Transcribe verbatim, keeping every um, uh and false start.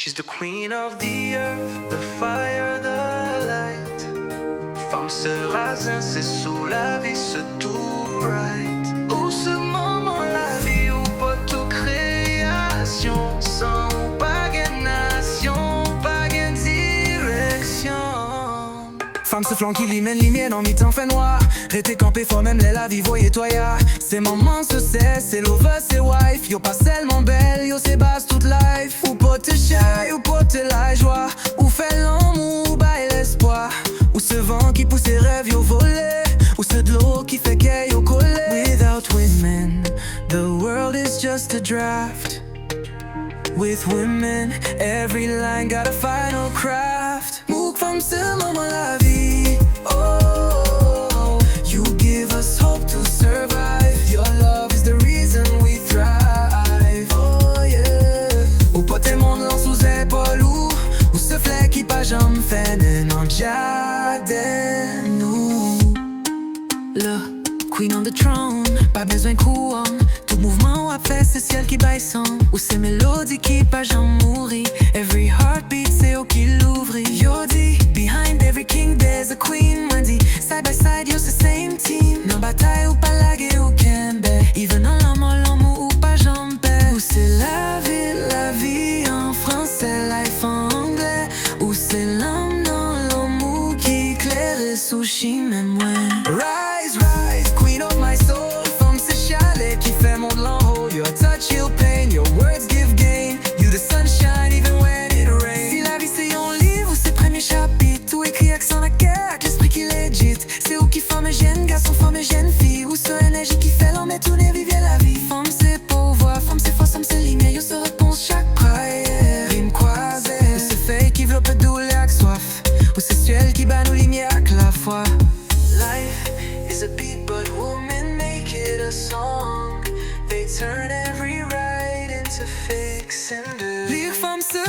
She's the queen of the earth, the fire, the light. Fanm se razen, se sou lavi, se tou right. Ou se manman lavi, ou pot tout kreyasyon. San ou pa gen nasyon, pa gen direksyon. Fanm se flanm ki limen limyè nan mitan fènwa. Rete kanpe fò menm lè lavi voye twaya. Se manman, se sè, se lover, se wife. Yo pa sèlman bèl, yo se baz tout life. Ou pote chay, ou pote lajwa. Ou fè lanmou, ou bay lespwa. Ou se van ki pouse rèv yo vole. Ou se dlo ki fè kè yo kole. Without women, the world is just a draft. With women, every line got a final craft. Mouk fanm se manman lavi. Oh, you give us hope to survive. Your love is the reason we thrive. Oh yeah. Ou pote mond lan sou zepòl ou. Ou se flè ki pa janm fènen nan jaden nou. Look, queen on the throne, pa bezwen kouwòn. Tout mouvman w ap fè, se syèl ki bay sans. Ou se melodi ki pa janm mouri. Every heartbeat, se ou ki louvri. Yo di, behind every king, there's a queen. Mwen di, side by side, yo se same team. Nan batay, ou pa lage, ou kenbe. Even nan lanmò, lanmou, ou pa janm pè. Ou se lavi, lavi an fransè, life an anglè. Ou se lanm nan lanmou ki klere sou chimen mwen. Rise, rise, queen of my soul. Fanm se chalè ki fè mond lan ho. Your touch heal pain, your words give gain. You the sunshine even when it rain. Si lavi se yon liv, ou se premye chapit. Ou ekri ak san lakè, ak lespri ki legit. Se ou ki fòme jèn gason, fòme jèn fi. Ou se enèji ki fè lanmè tounen vivye lavi. Fanm se pouvwa, fanm se fòs, fanm se limyè. Yo se repons chak prayè. Rim kwaze. Ou se fèy ki vlope doulè ak swaf. Ou se syèl ki ba nou limyè ak lafwa. Life is a beat, but women make it a song. They turn every ride into fixing the. Lir fanm se